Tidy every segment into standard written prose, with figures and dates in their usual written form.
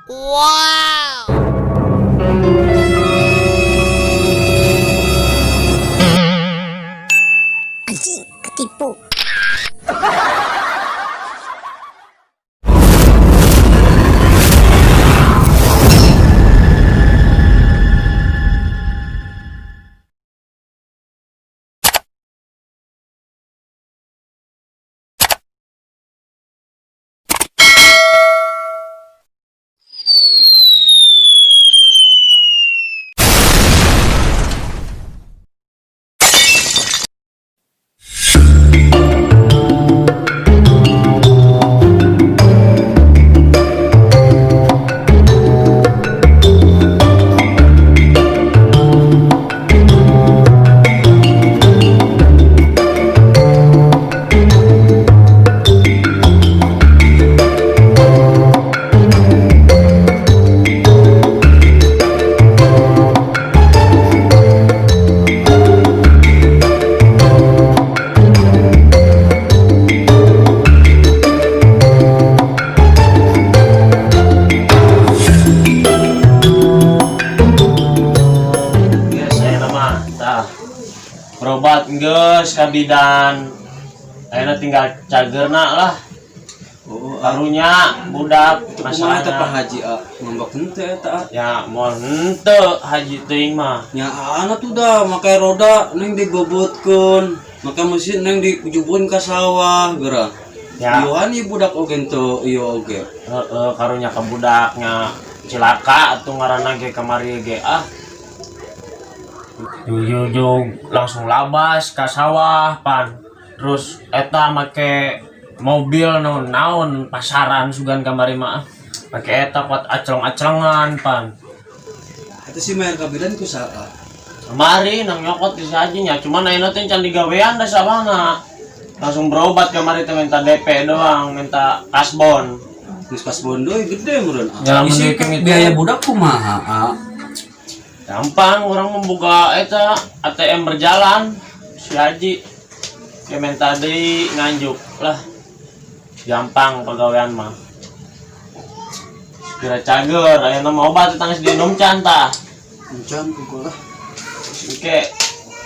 Wow! Anjing, ketipu. Ya, saya nama tah. Berobat geus ka bidan. Ayeuna tinggal cagerna lah. Oh, Karunya budak kumaha eta Pak masalahna. Haji ah? Ngambek henteu eta ah. Ya, moal henteu haji teuing mah. Nya aana tuh dah make roda neng digobotkeun, make mesin neng dikujubukeun ka sawah geura. Ya. Ieuan ieu budak oge henteu ieu oge. Heeh, karunya ka budaknya cilaka atuh ngaranna ge kamari ge ah. Jujug langsung labas ka sawah pan. Terus eta make mobil naon naon pasaran sugan kamari mah ah. Make eta kuat aclong-aclongan pan. Eta si mayar ka bidan ku saha? Kemari nang nyokot di hajinya, cuman ayeuna teh can digawean da sabana. Langsung berobat kamari teh minta DP doang, minta kasbon. Geus kasbon deui gede meureun. Ah. Ya, lamun Isi dihitung itu. biaya budak kumaha ah? Gampang orang membuka eta ATM berjalan si Haji ya minta deui nganjuk lah, gampang pegawaian mah kira cager. Ayeuna mah obat tangis diinum can tah? Encan pukul lah. Oke,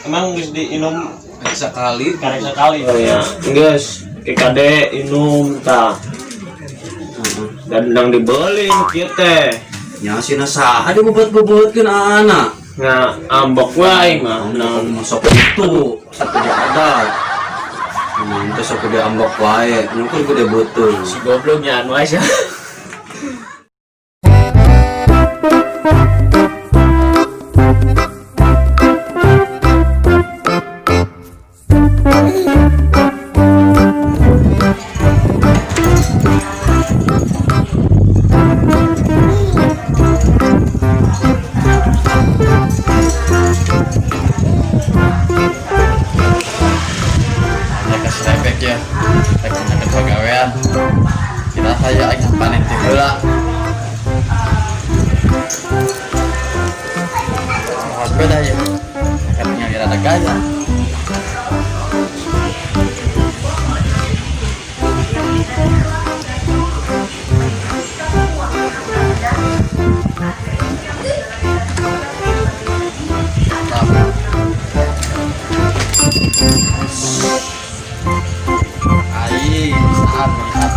emang geus diinum? Rek sakali. Karek sekali. Oh ya, geus ke kade inum tah dan ndang dibeli kieu teh. Nya sina saha dibobot-bobotkeun aana? Nga ambek wae mah naon. Masuk itu sok gede ada. Emang teh sok gede ambek wae, nyukur gede beuteung. Si gobloknya anu aja. Ya keserempet ya rek nyeket pagawean kita saya aing panen ti heula. Mawa sepeda ya katanya rada gaya. Aing saat melihat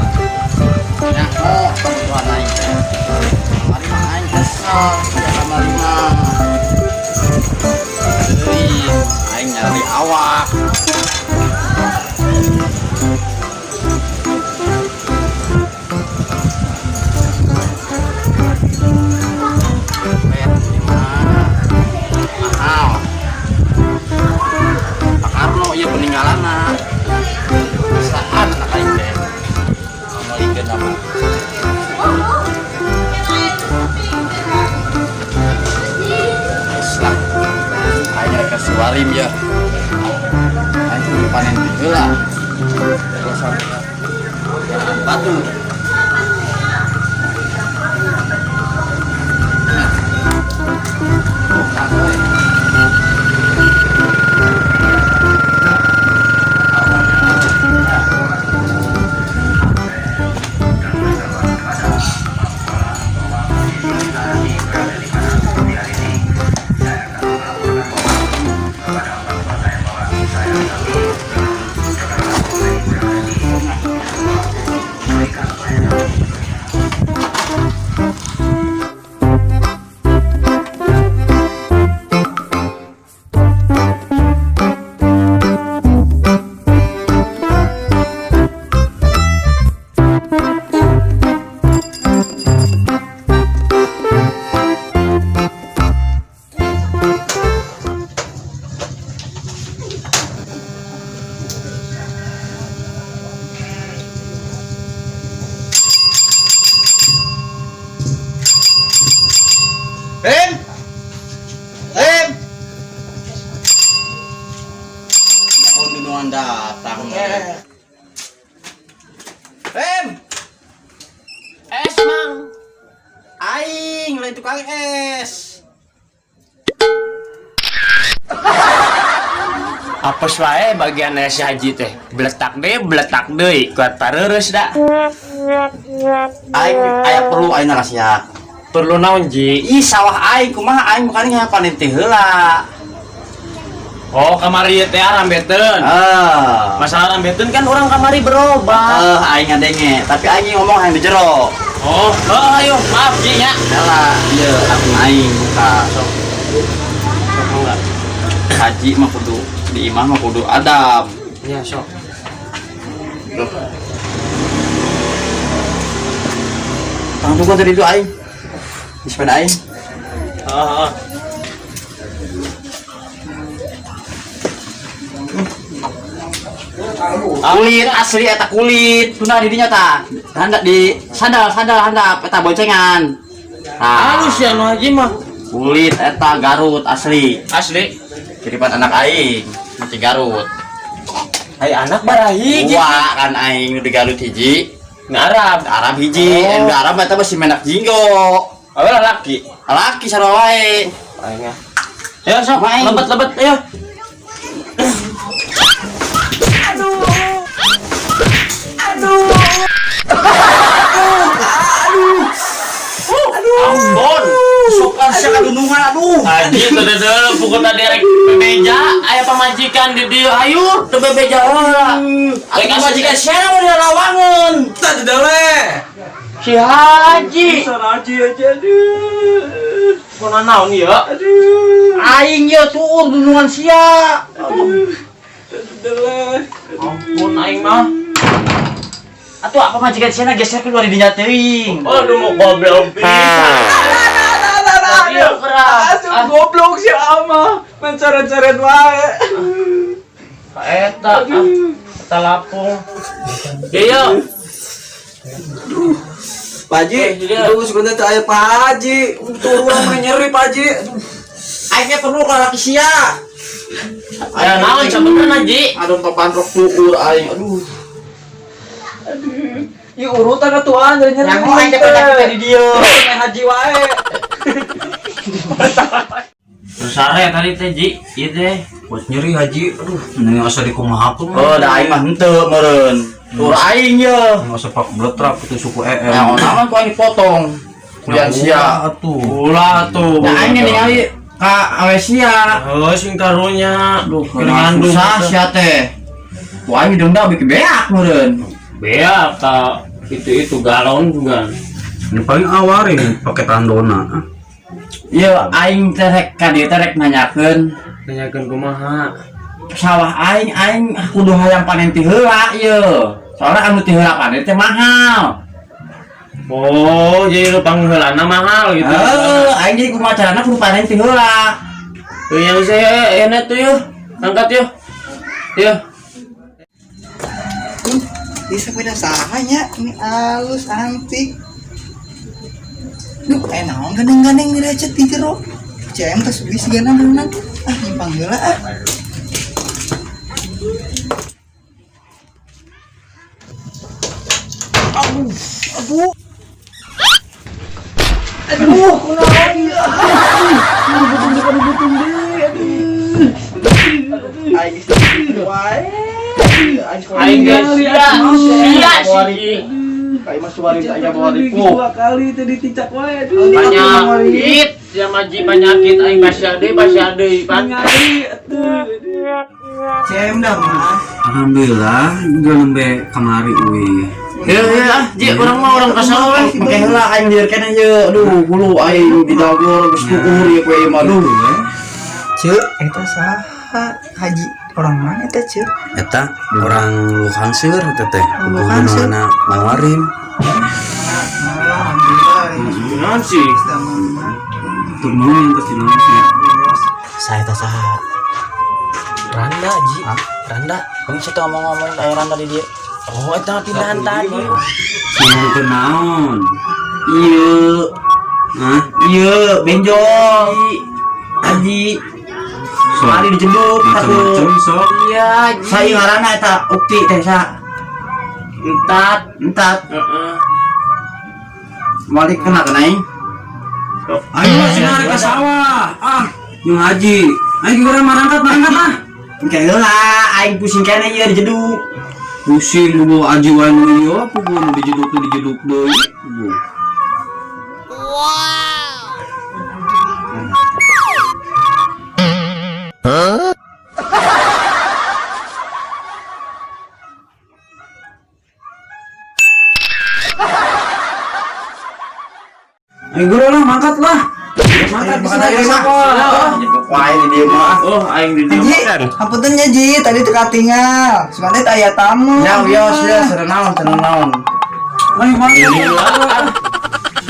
nya oh kebutuhan aing teh kamari mah aing kesel ya, kamari mah teuing aing nyari awak. Bayar ini mah mahal. Pak Karno ieu peninggalanna. Saat anak aing teh ngamelikeun apa. Geus lah, aing rek ka Siwarim ya, aing kudu panen ti heula terus sampai batu. Nah. Oh, kagak. Rim. Rim. Ako duluan datang. Rim. Es, Mang. Aing lain tukang es. Apes wae bagian si Haji teh. Beletak deui, kuat pareureus da. Aing aya perlu aing rahasia. Perlu naon, Ji? Ih, sawah aing kumaha, aing bukan panen teh heula. Oh, kamari teh rambeteun. Ah. Masalah rambeteun kan orang kamari berobat. Eh, aing ngadenge, tapi aing ngomong hayang di jero. Oh, oh, ayo, maaf Ji nya. Yalah, ieu akun aing buka sok. Sok enggak? Haji mah kudu di imah mah kudu adab. Ya, sok. Tang tunggu tadi itu aing. Di sepeda aing. Heeh. Kulit asli eta kulit. Tunda di dinya tah. Handap di sandal, sandal handap eta boncengan. Tah. Halus ya nu Haji mah. Kulit eta Garut asli. Asli. Kiriman anak aing, mati Garut. Hai anak barahi Ji. Dua kan aing nu di Garut hiji, Ngarab. Arab hiji, Oh. oh. Arab eta masih menak jinggo. Oh, laki. Laki sarua wae. Aing ah. Ayo sok, Main. lebet-lebet ayo. Aduh. Ampun. Sopan sia kadunungan aduh. Haji teu deudeuh pukul tadi rek bebeja aya pamajikan di dieu hayu teu bebeja heula. Rek majikan sia mun dirawangun. Tadi dale. Si Haji. Haji aja aduh. Kunaon naon ieu? Aduh. Aing ye tuur dunungan sia. Dale. Ampun aing mah. Atuh apa majikan sia na geser keluar di dinya teuing. Aduh mau goblok pisan. Iya, keras. Asup goblok si ama. Mencoret-coret wae. Eta ah, eta lapung. Iya. Pak Haji, aduh sebenarnya teh aya Pak Haji. Turun mah nyeri Pak Haji. Aduh. Aing ge perlu ka laki sia. Aya naon sabenerna Ji? Aduh kapantrok tuur aing. Aduh. Ieu urutan atuan dari nyeri. Nyaho aing teh penyakit di dieu. Main haji wae. Terus sare tadi teh Ji, ieu teh. Buat nyeri haji, aduh, ini asa dikumahakeun. Oh, da aing mah henteu meureun. Tuur aing ye. Nggak usah pak bletrak itu suku EM. Nah, naon ku aing dipotong. Kulian sia. Atuh. Ulah tuh. Da aing ningali ka awe sia. Oh, sing karunya. Aduh, Keur ngandung. susah sia teh. Ku aing denda bikin beak meureun. Beak ka itu galon juga. Ini paling awarin pakai tandona. Ieu aing teh rek ka dieu teh rek nanyakeun Nanyakeun kumaha? Sawah aing, aing kudu hayang panen ti heula ieu. Soalnya anu ti heula panen teh mahal. Oh, jadi lu pangheulana mahal gitu. Heeh, aing jadi kumaha carana kudu panen ti heula. Tuh yang saya enak tuh yuk. Angkat yuk. Yuk. Di sepeda sahanya ini halus antik. Duh, kayak naon gandeng-gandeng direcet di jero. CM tos geus gana beunang. Ah, nyimpang heula ah. Aduh, aduh. Aduh, kunaon ieu? Aduh, butung deui, aduh. Aing geus wae. Aing geus sia. Sia sih. Kayak mah suari aja bawa ribu. Dua kali tadi ticak wae aduh. Penyakit, ya maji penyakit aing pasya deui, pasya deui, pan. Nyari atuh. CM dah mah. Alhamdulillah juga nembe kamari uwi. Ya ya ah, Ji, urang mah urang ka sawah we. Make heula aing lieur keneh ye. Aduh, bulu aing di dagor geus tuur ye kue ieu mah aduh. Cek, eta saha? Haji orang mana eta, Cek? Eta orang Luhanseur eta teh. Lu Hanseur. Hubunganna Mawarim. Nah, alhamdulillah ini Naon sih? sudah Tur nuhun yang terus sih. Saya teh saha? Randa, Ji. Randa. Kamu situ ngomong-ngomong daerah tadi dia. Oh, eta pindahan tadi. Ngomongkeun naon? Iya. Hah? Iya, benjol. Haji. Mari dijeduk Macam-macam sok. Iya, Ji. Saya ngaranna eta Ukti teh sa. Entat. Entat. Heeh. Balik kena kena aing. Ayo sih narik ke sawah. Ah, yung haji. Ayo gimana marangkat marangkat ah. Engke heula aing pusing keneh ieu dijeduk. Pusing gua haji wae nu ieu apa gua nu dijeduk tuh dijeduk deui. Ayo gua lah mangkat lah. Mangkat di sana ke sawah. Jeduk wae di dieu mah. Oh, aing di dieu. Ji, hapunten nya Ji, tadi teu katingal. Sebenarnya teh aya tamu. Ya wios ya cenah naon cenah naon. Ayo mangkat.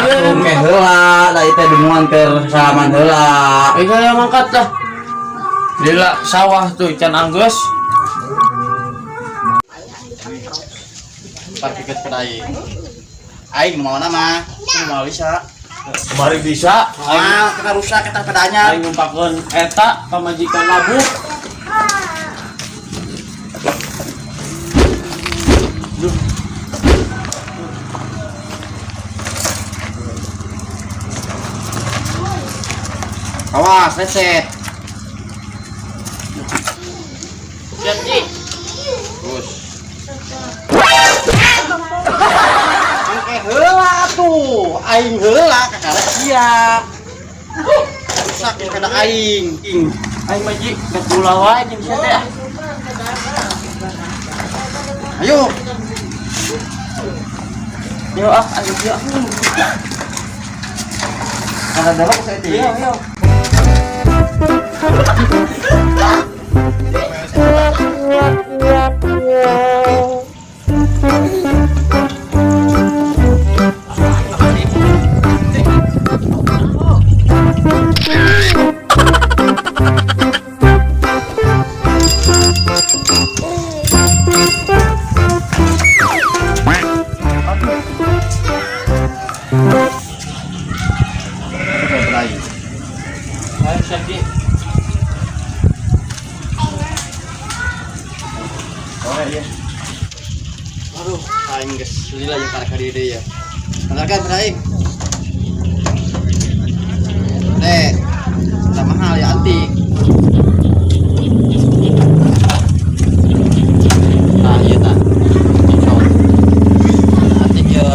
Oke heula, da ieu teh dunungan keur salaman heula. Ayo saya mangkat lah. Lila sawah tuh can anggeus. Parkir sepeda aing. Aing nu maona mah, nu mau bisa. Kemarin bisa aing Ah, kena rusak eta sepedanya. aing numpakeun eta pamajikan labuh. Awas, lecet. Siap, Ji. Terus. Engke heula tuh, aing heula kakarek sia. Rusak sepeda aing. Aing mah Ji, geus ulah wae jeung sia teh. ah. Ayo, Yo ah, ayo yo. kada dorong saya teh. Yo yo. Sepeda aing. Ayo siap, Ji. Sore ya. Aduh, aing geus lila jeung karek ka dieu deui ya. Bener kan sepeda aing? Dek, udah mahal ya antik. Nah, iya tah. Sok. Antik ya.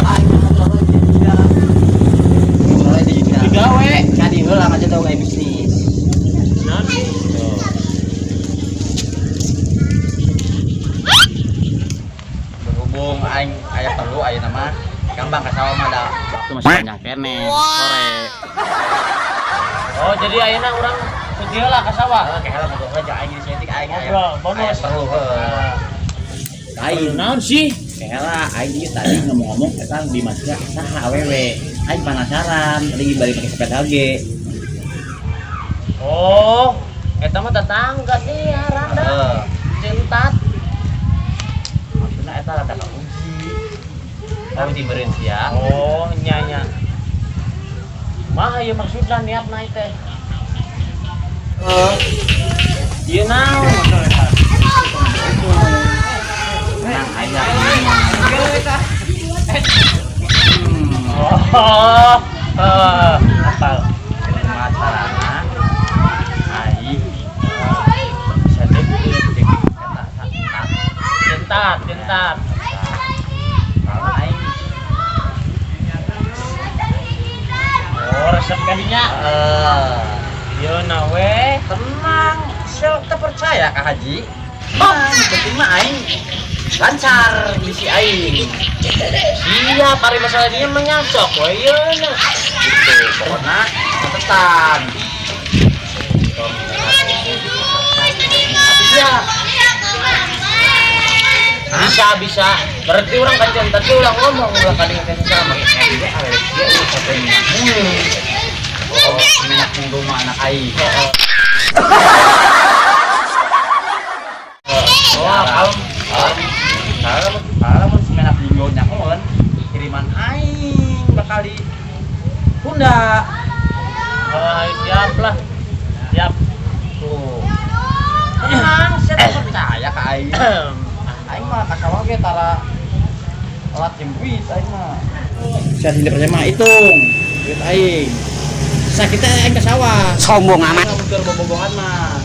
Aing ngobrol aja. Ngobrol aja juga. Digawe. Kadi heula aja tau kayak bisnis. Naon? Berhubung aing aya perlu ayeuna mah gampang ka sawah mah da waktu masih panjang keneh sore. Oh, jadi ayeuna urang cuti heula ka sawah. Oke, heula ngobrol aja aing di sini aing aya. Ngobrol, bonus. Aya perlu heuh. Aing Naon sih? Kela, aing ieu tadi ngomong-ngomong eta di masjid saha awewe. Aing penasaran, tadi balik pakai sepeda ge. Oh, eta mah tetangga dia, Randa. Heeh. Cintat. Maksudna eta rada kauji. Oh, timberin sia. Oh, nya nya. Mah ieu maksudna niatna ieu teh. Ieu naon maksudna eta? Nah, aya ieu mah. Oh, apal. Kumaha carana aing bisa deket jeung eta tat. Cintat, cintat. Soalna aing Oh, resep kadinya. Heeh. Ieu na we. Tenang, sok teu percaya ka Haji. Tenang, penting mah aing lancar misi aing. Siap, ari masalah dia mah nyasok we ieu na. Gitu, pokoknya catatan. Siap. Bisa, bisa. Berarti orang kan cinta tuh ulah ngomong ulah kali ngeke sama. Oh, minyak rumah anak aing. Oh, kalem. Kalau kalau mun semenak jinggo nyahoan, kirim Pengiriman aing bakal ditunda. Ah, siap lah. Siap. Tuh. Tenang, saya teh percaya ka aing. Aing mah ka sawah ge tara telat jeung duit aing mah. Saya sini percaya mah hitung duit aing. Sakitnya aing ke sawah. Sombong amat. Keur bobogohan mah.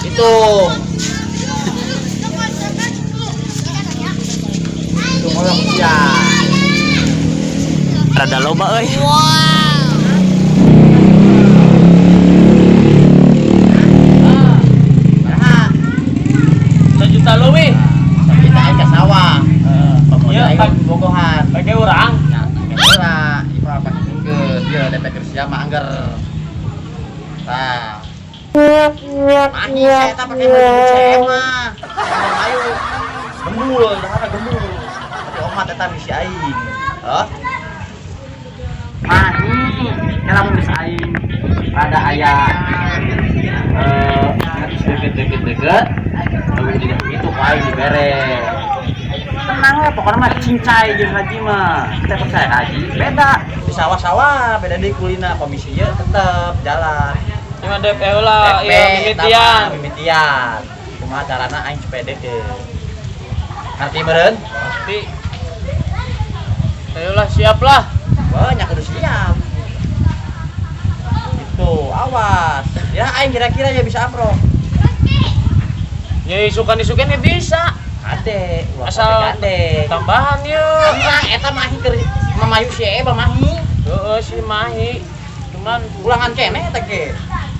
Itu. Itu ngolong sia. Rada loba euy. Nah, Sejuta leuwih. kita aing ke sawah. Pemuda Iya, aing Pak. bobogohan. Bagi urang. Ya, ora, ieu mah pake geus, ieu DP keur sia mah angger. Tah. Mahi saya eta pake baju CM mah. Ayo. Gembul, dahana gembul. Tapi omat eta misi aing. Hah? Mahi, lamun geus aing rada aya deket-deket-deket, leuwih tidak begitu ku aing dibere. Tenang lah, pokoknya mah cincai jeung haji mah. Kita percaya haji, beda. Di sawah-sawah beda deui kulina, komisinya tetep jalan. Cuma DP lah, DP, iya mimitian. tama, mimitian. Kumaha carana aing supaya deket. Ngerti meureun? Pasti. Ayolah siap lah. Banyak kudu siap. Gitu, awas. Ya aing kira-kira ya bisa amprok. Ya isukan-isukan ya bisa. Ade, ulah Asal sampai gande. Tambahan yuk. Tenang, eta mahi keur mamayu si Eba mahi. Heeh si Mahi. Cuman Ulangan keneh eta ge.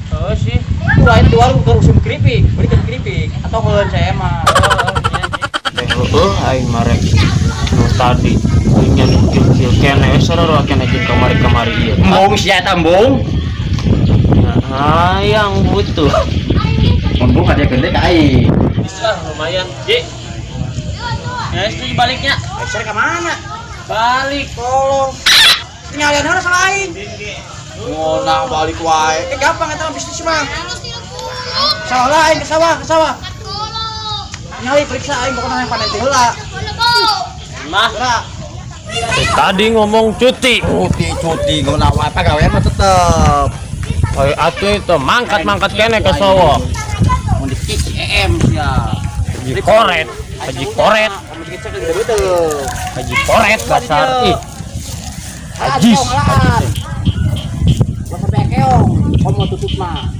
heeh sih. Itu aing di warung keur usum keripik, beli keripik atau heun saya mah. Heeh aing marek. Nu tadi aing nya nu kecil keneh sarua keneh jeung kamari-kamari ieu. Embung sia eta embung. Nah, yang butuh. Embung ada gede ka aing. Bisa lumayan, Ji. Ya, setuju baliknya. Geser ka mana? Balik. Tolong. Tinggalin heula salah aing. Ngonah balik wae. Eh gampang eta mah bisnis mah. Sawah lah aing ke sawah, ke sawah. Nyali periksa aing pokoknya yang panen teh heula. Mah, Gerak. tadi ngomong cuti. Cuti cuti ngonah wae pagawean mah tetep. Oi atuh itu mangkat-mangkat kene ke sawah. Mun dikik EM sia. Haji koret, haji koret, haji koret dasar ih. Hajis, Hajis. Gak sampai keong, kamu tutup mah.